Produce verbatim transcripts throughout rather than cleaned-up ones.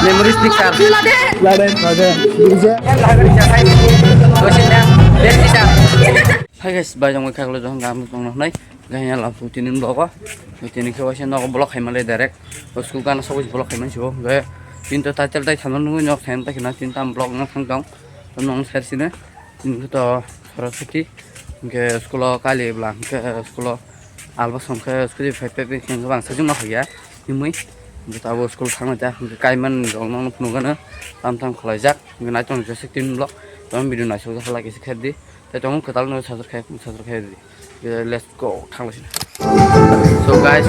Memories picture. Laden, laden. Hai guys, bai jong kha kolo jong gam jong nai. Ganya la pu tinin vlog o. Tinin khe waisa nogo vlog khai male direct. School kana sobo vlog khai man sibo. Gai tin to title tai thamno nungui nok thaim ta khina tin tam vlog no thang tong. Nong ser sine. Tin to Saraswati. Ke school o kali bla ke school o alba song ke school phai phai ke bang sajung ma phai ya. Himui. Abo school thang ja. Kaiman rong nong phunugana. Tam tam khlai jak. Nai tong jese tin vlog. Tam video nai sok jak lagi se kher di. Tei tongmung kwtal no sajwk khe, sajwk khe di. Let's go, thang lai sini. So guys,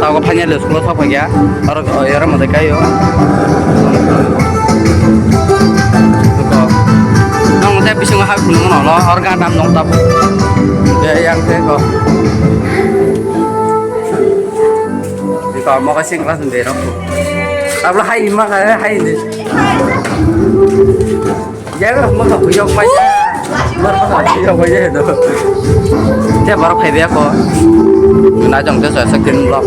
tago finally school o sok phai ya. Aro, aro mate kayo. Nong te bising ha phunung no lo, or ga dam nong tabu. Ya, yang te ko. Di ko mo ka sing class de ro. Abla hai ma ka hai de. Jaga mo ka huyok pai. Mo ka huyok pai je do. Te borok phai be ko. Na jong te sa kin vlog.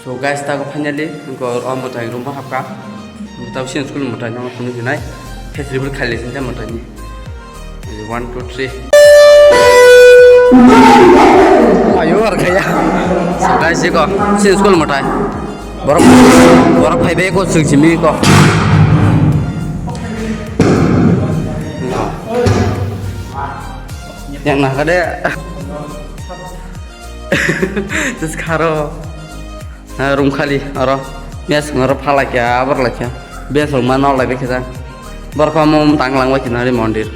So guys, ta ko finally ko o motai room hapka. Ta sin school motai no kunu hinai. Festival khali sin ta motai ni. One, two, three. Ayo, ar kaya. Guys, ko sin school matai. Borok, borok phai be ko sing simi ko. Yang na kade. Terus karo. Ha, room khali aro. Mes ngaro phalai kya, abor lai kya. Bes rok ma nok lai be khe jang. Borok pha mo tang lang bai khe nari mondir.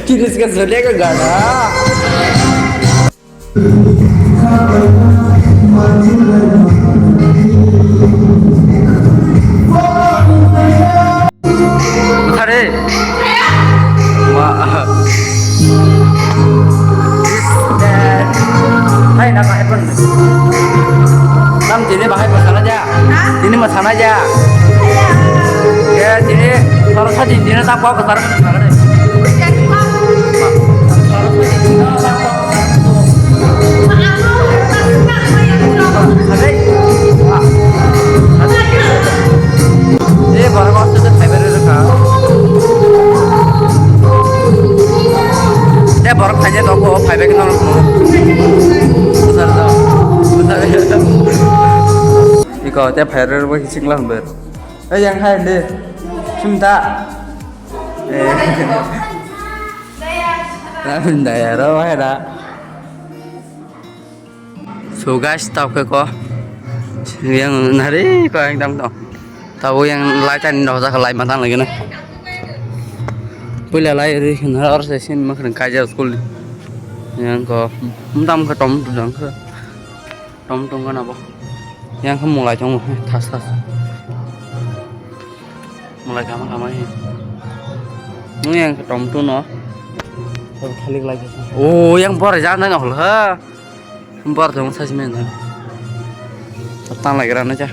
Kiris ka sonya ka gana. Bukhari. Wah. Hai, na bahai pun. Tam tini bahai pun sana ja. Tini mah sana ja. Ya, tini kalau saya di sini tak kau kesana kesana deh. Eh, borok o sese phaibai rwkha. Tei borok phaijak tongo, phaibai kheno. Iko tei phaibai rwkha singla hwnbai. Eh, yang hai de. Sumta. Eh. Daya, ro hai da. So guys, tau khe ko yang nari ko ekdam to. Tau yang lai tani dosa khe lai matang lagi na. Puila lai ri khna or se sin ma khna kaija school ni. Yang ko mudam khe tom tu jang khe. Tom tom kana bo. Yang khe mulai tong thas thas. Mulai kama kama he. Nung yang khe tom tu no. Thalik lai khe. Oh, yang bor ja na hol ha. Bor jong sa simen. Tang lai gra na ja.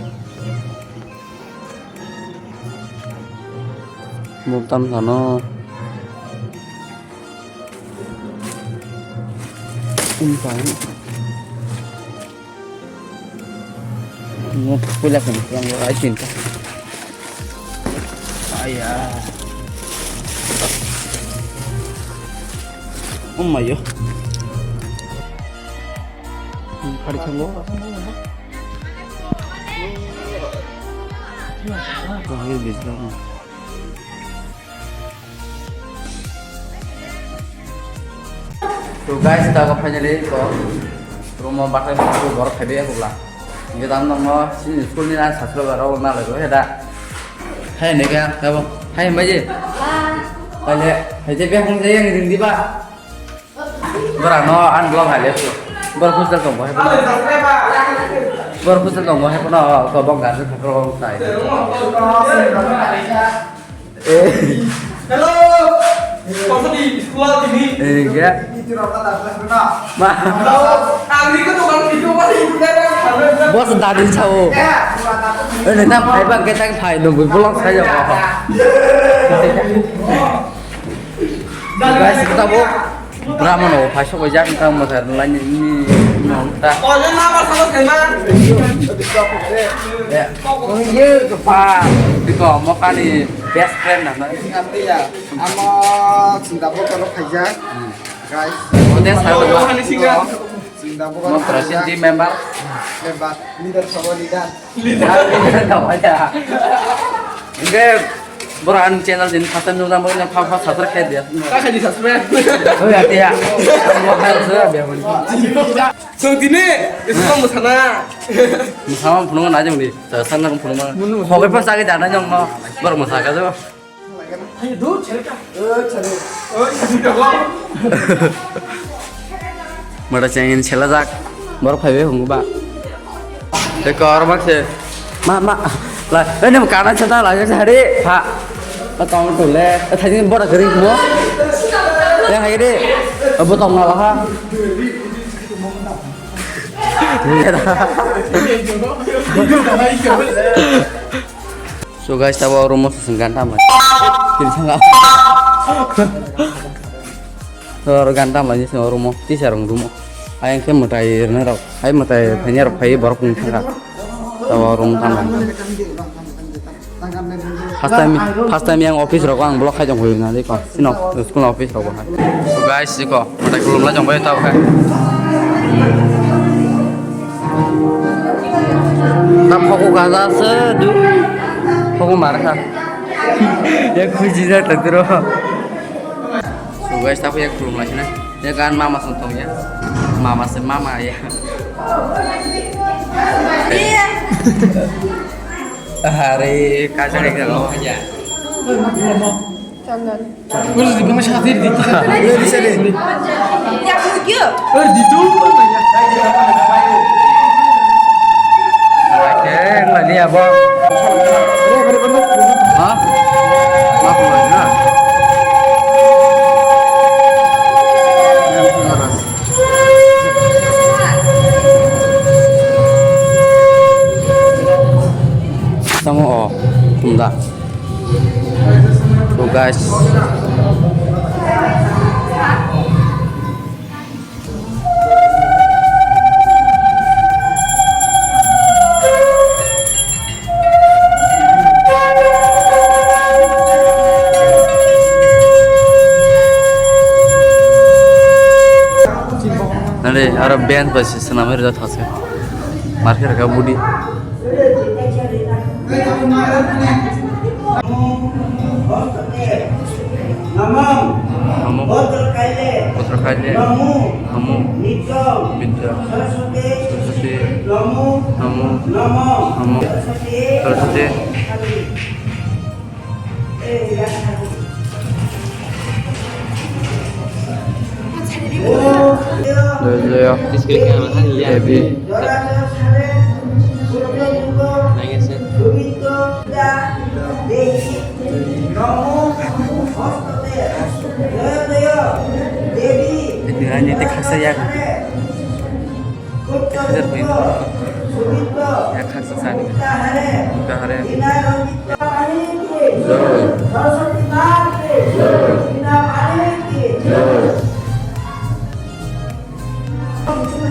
Muk tam sano. Um tam. Ini puila kung yang ai cinta. Aya. Oh my god. Kari thango. Kari bisna. So guys, ta ko finally ko room o bathai ko borok phaibai ya kobla. Nge dam no mo sini school ni na sasro ga ro na le go heda. Hai ne ga ta bo. Hai mai je. Hai le, hai je be hong je yang ring di ba. Bora no an blog hai le ko. Bor hostel tong bo hai. Bor hostel tong bo hai ko no ko bong gar ko sai. Eh. Hello. Ini dia. Ma. Bos dari sao. Eh, nang phai bang, kita phai nunggu pulang saja. Guys, kita bu. Brahmano phai sok jak, kita masar lain ini nonta. Ya. Oh, iya, kepa. Iko, mau kali best friend, nah. Nanti ya. Amo Singapore kono khaijak, guys. Ote sa ba. Singapore kono khaijak. Team member. Member, leader, sabo leader. Leader. Leader tong aja. Enggak, bro, an channel din first time nungna mo na fa fa subscribe dia. Ka khaji subscribe. Oh ya, ya. Mo kan sa dia mo. So dine, isko mo sana. Mo sama phunung na jong di. Sa sana phunung ma. Hobe pa sa ke dana jong mo. Bro mo sa ka jo. Mada chengin selajak. Borok phaibai hwngo ba. Tei kor mak se. Ma, ma. La, eh, nem kana chata la, se hari. Ha. Ma tong tu le. Eh, thajin bora kering mo. Ya, hai de. Abo tong la ha. So guys, tabo room o sung ganta mai. Kiri sanga. Tor ganta mai sung room o, tisa rong room o. Ayang khe mwtai rwnai rok, hai mwtai phaiya rok phai borok wng thangkha. Tabo room tang mai. First time, first time yang office rok ang block khai jong hoi na dei ko. Sino school office rok hai. So guys, iko. Matai khulumlai chong bai tao khe. Tam phoku gaja se du. Phoku mar kha. Ya khuji ja ta dro. So guys, ta ya khulumlai sina. Ya kan mama song tong ya. Mama se mama ya. Hari kaca kaca lo ya. Chandan. Ur di bang sa dir di. Ur di sa dir. Ya, bu gyo. Ur di tu. Oke, lagi apa? Ha? Maaf, maaf, nah. Tamo, oh, tunda. So guys. Nare, aro band bai se swnamwi rwjak thase. Market rwkha budi. Namo. Namo. Bhadrakali. Namo. Nitya. Saraswati. Namo. Namo. Saraswati. Joy joy. Heavy. Ini hanya tik khasa ya. Hajar poin. Ya khasa sani. Buddha hare. Joy.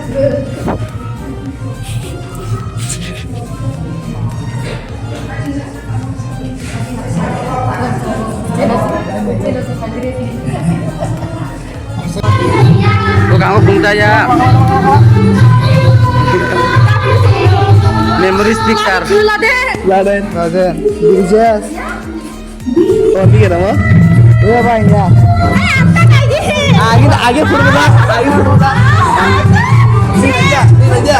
Joy. Bukango pungtaya. Memories picture. Laden. Laden. Laden. Bijas. Oh, ini kita mau. Iya, Bang, ya. Agi, agi, purba, agi, purba. Ini aja, ini aja.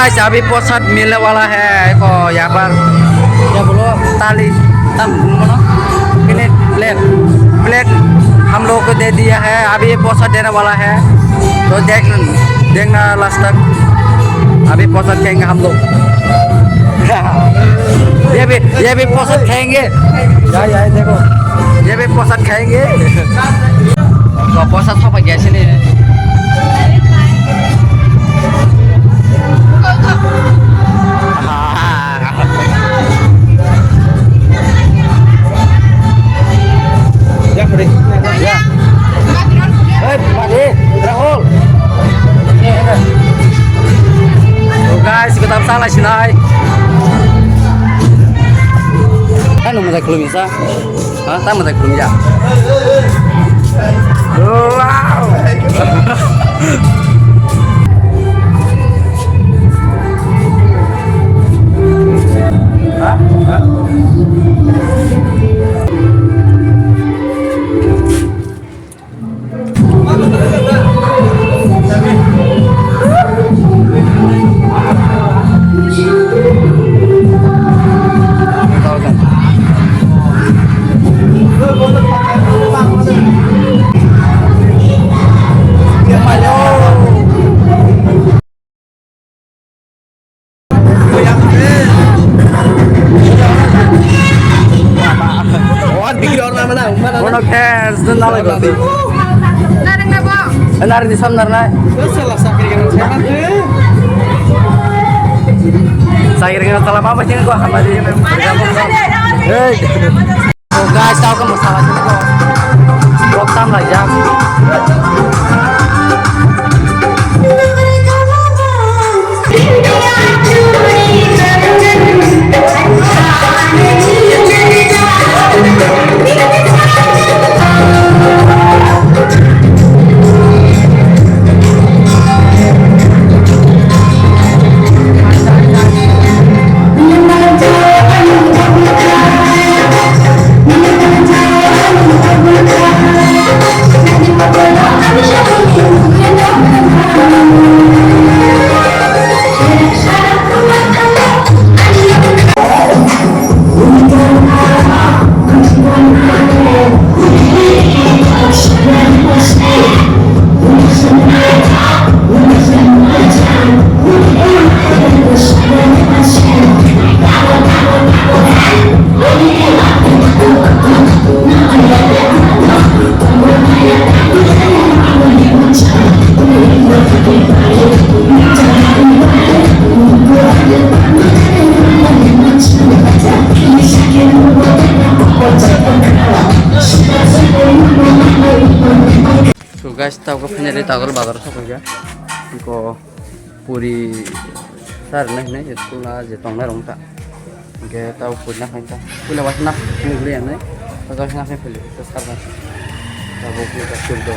अभी प्रसाद मिलने वाला है। देखो यहाँ पर क्या बोलो, थाली, तम बोलो ना, प्लेट, प्लेट, प्लेट हम लोग को दे दिया है। अभी ये प्रसाद देने वाला है, तो देख, देखना लास्ट तक। अभी प्रसाद खाएंगे हम लोग। ये भी, ये भी प्रसाद खाएंगे। या, या, देखो, ये भी प्रसाद खाएंगे। Gak puasa apa gak sini? Ya, pergi. Ya. Hei, Pak, eh, Rahul. So guys, kita salah sinai. Ano mo ta khulum isa? Ha, tamo ta khulum ya. Wow. Ha? Ha? Bono fans dun nalai basi. Narang di sam narnai. Sakir kena salam apa sih kok hamari. Hey. Oh guys, tau ka masala sini ko. Rok tam lai jam. So guys, tau ko finally Tagol bazar sokoi ga. Ko puri sar nai nai school na je tong nai rong ta. Ge tau puri na khai ta. Pula was na ni guri anai. Tau na khai puli. Tau sar na. Tau ko ka sur do.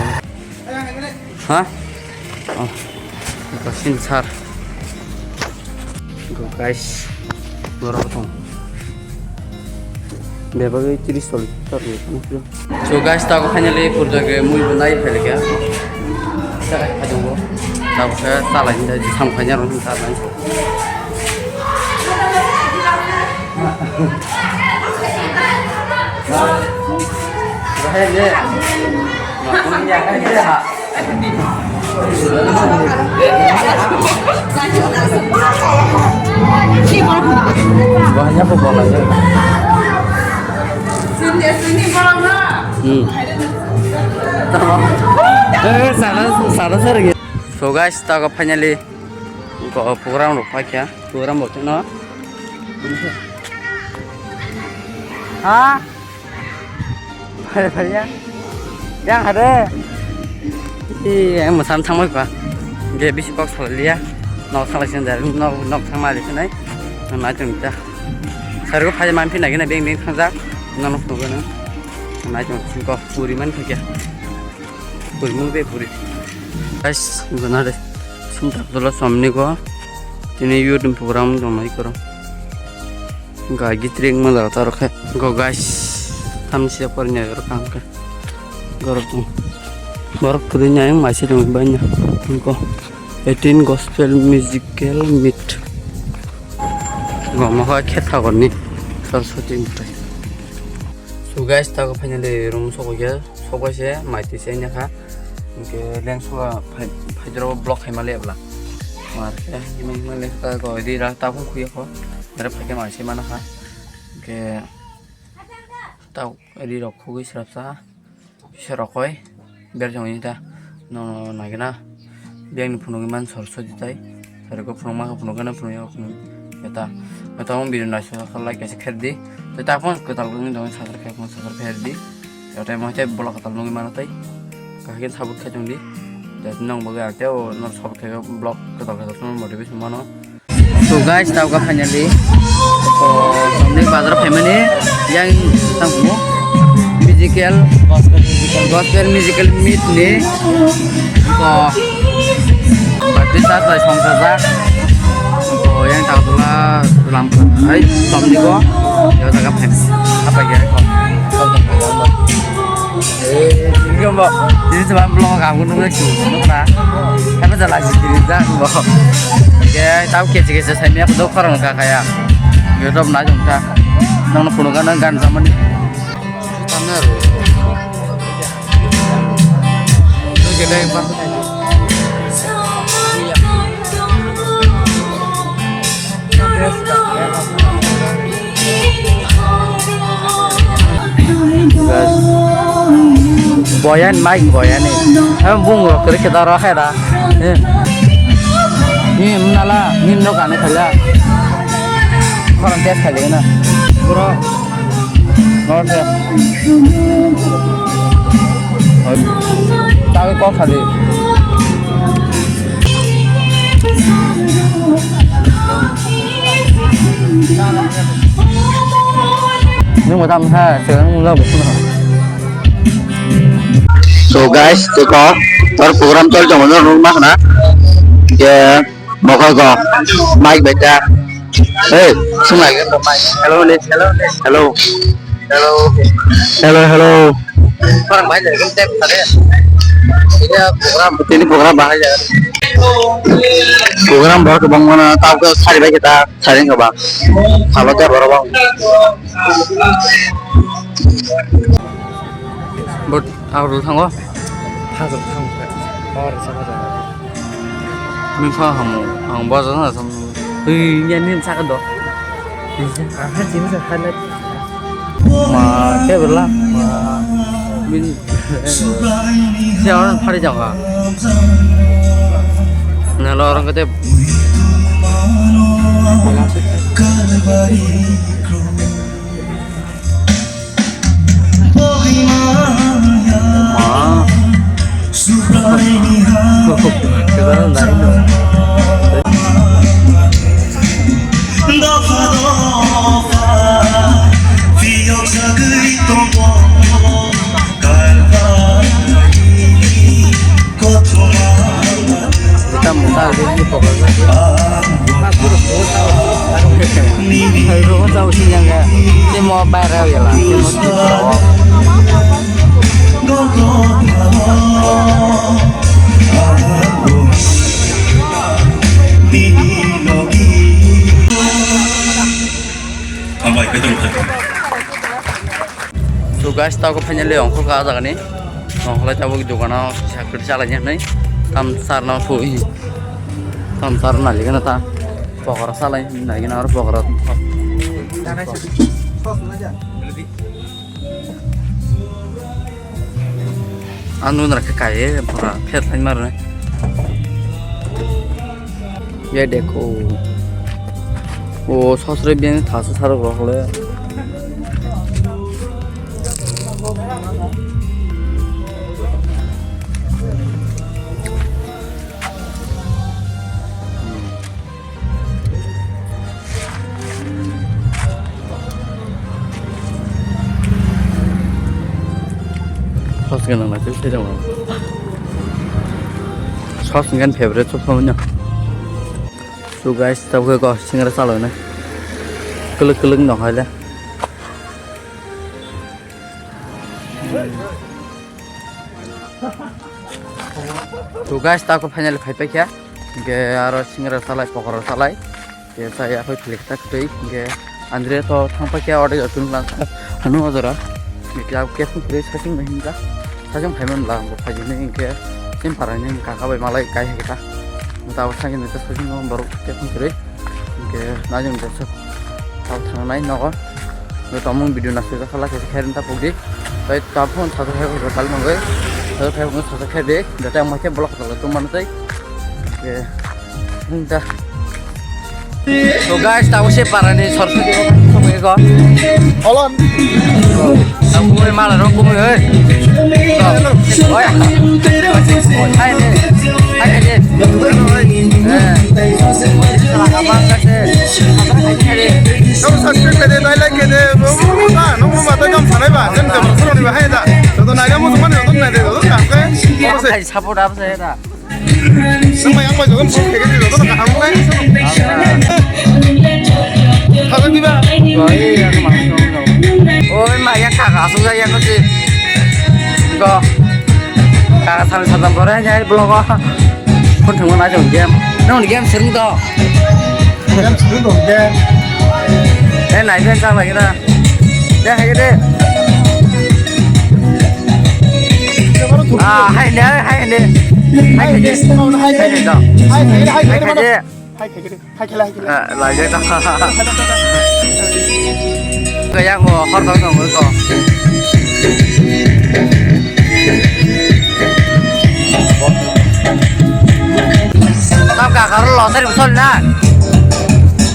Ha? Oh. Kasin sar. Go guys. Borok tong. Bebagwi tris choli tor ni. So guys, tago finally purjak mui bo nai phailika. Tago khe chalai ni sam khaina rong chalai. Bahai le. Bahaya apa bola ya? Hmm. Eh, sana, sana sering ya. So guys, tago finally ko program rok paikha. Program rok no. Ha? Phai, phai ya. Yang hade. Ih, yang masam thangbai pa. Ge bisi kok salai liya. Nok salai sin dari nok, nok thang mali sinai. Nai tung ta. Saru phai man phi nagi na beng beng thang jak. Nang nok thang na. Nai tung sin kok puri man phai kya. Puri mun be puri. Guys, gana de. Sin tak dola samni ko. Tini youth program dong nai koro. Ga gitring ma jaga taro khe. Go guys, thamsi ya por nya yor kang khe. Gorok tong. Borok kwrwi nya yang maisi tong banya. Ko. Eighteen Gospel Musical Meet. Goma khe thakorni Saraswati Mutai. So guys, tago finally room sokya, sokya se mai twi se nya kha. Ke leng soka phai, phai dro block khai male bla. Mar ke himai himai le ka go di ra ta phung khuya kho. Mere phai ke mai se mana kha. Ke ta ri rok khugui srapsa. Bisa rokoi berjong ini ta no naigena. Biang ni phunuk iman sor sodi tai. Sari ko phunuk ma phunuk gana phunuk ya phunuk. Eta eta mo biri nai sa like kaisa kher di. Te ta phone ko tal ko dong sa kher phone sa kher di. Eta mo te blog ko tal nung iman tai. Ka hagen sabut khe jong di. Te nong bo ga te o no sabut khe blog ko tal ko tal motivation mano. So guys, tawka finally. So, somni bazar phaimani yang tangmo musical, gospel musical meet ni. So, baptist church bai songkajak. So, yang tawkla lam hai somni go. Yo jaga phaim. Apa ya? Ini kan, Mbak. Ini cuma vlog aku nunggu sih, nunggu na. Apa jalan sih ini, Mbak? Oke, tahu kece-kece saya punya aku dokter nggak kayak. YouTube na jong ta. Nang na puno kan gan sama ni. Itu kita yang pas. Boyan, mic boyan ni. Em bung rok kere keda ro khe da. Eh. Ni mnala, ni no kane khala. Koran test khali na. Bro. Norte. Tawi kok khali. Nung madam ha, sekarang nung lah bukan. So guys, teko tor program chol jong no rung ma khna. Ke mokol ko mic beta. Hey, sung lagi ko mic. Hello, Nick. Hello, Nick. Hello. Hello. Hello, hello. Orang banyak kan tep tadi. Ini program, ini program bahaya. Program baru kebang mana tahu ke sari baik kita. Saring ka ba? Salo te borok bang. But ang rul thango. Hajok thango. Or sa hajok. Min sa hamu. Ang baja na sam. Ui, ya nin sa ka do. Aha, sini sa khalat. Ma, ke berla. Ma, min. Siya orang hari jaga. Nalo orang kete. Ma. Kita mutar di sini pokoknya. Hai, rumah tahu sih yang ya. Ini mau bayar ya lah. Ini mau Hambai, betul, betul. So guys, tao ko finally ongkhor ka jaga ni. Ongkhor tabuk dogano sakri chalai ni nai. Tam sar na phui. Tam sar na ligana ta. Pokora salai, nai gana aro pokora. Ang nuna khe kai pura phet lai mar. Ye dekho. O sosre bien thas sarok rok le. Sos gwnang na tei tei rw. Sos hwnkhe ani favorite sob somoi no. So guys, tabuk khe kok singra chaloknai. Kwlwk kwlwk no hai le. To guys, tako finally phai paikha. Hingke aro singra salai, pokora salai. Hingke chaya phai philek tak twi. Hingke Andre to thangpa khe order jotun lang. Hanu ojora. Hingke khe phun philek saking hinka. Saking phaiman lang bo phajini hingke. Sim parani kaka bai malai kai hingka. Mata saking nita saking borok khe phun philek. Hingke najong jasa. Tao thangnai nogo. Hingke tomung video nasu jasa la khe khe rinta pugdi. Tai ta phone sa khe ko tal mangoi. Sa khe ko sa khe de. Data ma khe block la tu man tai. Hingke. Hingke. So guys, tamo se parani Saraswati ko. Olon. Tamo kumui mala rong kumui oi. So, oi. Hai de. Hai de. Eh. Abang kase. Nung subscribe kede, nai like kede, nung mata kam sanai ba, jem jem soro ni ba hai da. Joto nai mo sumani joto nai de, joto kam ke. Hai support up se da. Nung mai yang bai joto phone kede joto kaham nai. Thajak diba. Oi, yang masuk. Oi, mai yang kaka asuk ya yang si. Go. Kaka sami satam kore ya vlog. Phone thangma na jong game. Nung game sering to. Game sini dong, game. Eh, nai ben chang lagi na. Ya, hai de. Ah, hai de, hai de. Hai de. Hai de to. Hai de, hai de. Hai de. Hai de. Hai de. Ah, lagi to. Kaya ko hor dong dong ko. Tam kakar lo sari sol na.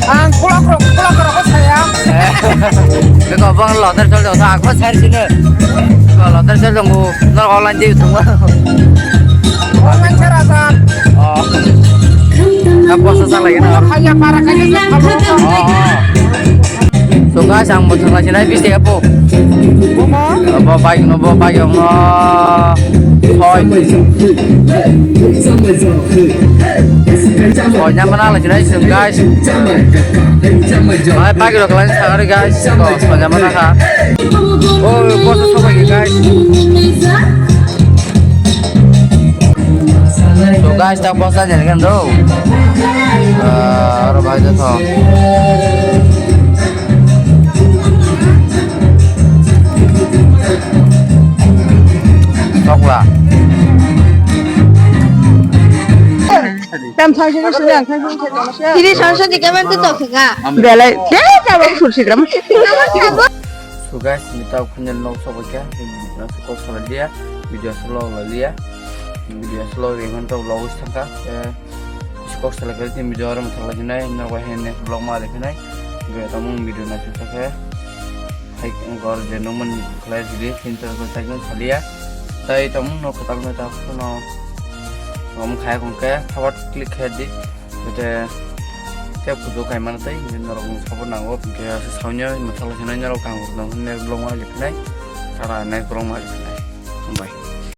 Ang kulak rok, kulak rok ko saya. Beko bang lo sari sol dong, aku sari sini. Ko lo sari sol dong, no online di tunggu. Online sara sa. Oh. Apa susah lagi na? Kaya para kaya sa. Oh, oh. So guys, ang mo thangla sinai bis tiga po. Bo bike no, bo bike no. Soi. Soi nyamana la sinai sung guys. Mai bike rok lan sagari guys. Soi nyamana kha. Oh, bosa sobai guys. So guys, tak bosa jadi kan do. Aro bai da tho. Tokla. Tam thang sini sini ang thang sini. Ini sama saja kawan tu tokla. Belai, belai kawan kursi gram. So guys, mita khunjal nok sobai kha, mita kok salai dia, video solo laliya, video solo ringan to vlog thangka, eh, kok salai kha, video aro thangla jinai, norok hai next vlog ma le khanai, video tamung video na thangka, hai gor je nongman khlai video, kintu ko tagin saliya, tai tamung nok khotang ta phuno, om khai kongke, forward click khai di. Hingke tei kudu kaimani tei hingke norok ni support nango, hingke aswk saunyo mwthang sinai norok kaham rwdong hwnwi next vlog ma liphinai, tara next vlog ma liphinai. Hambai.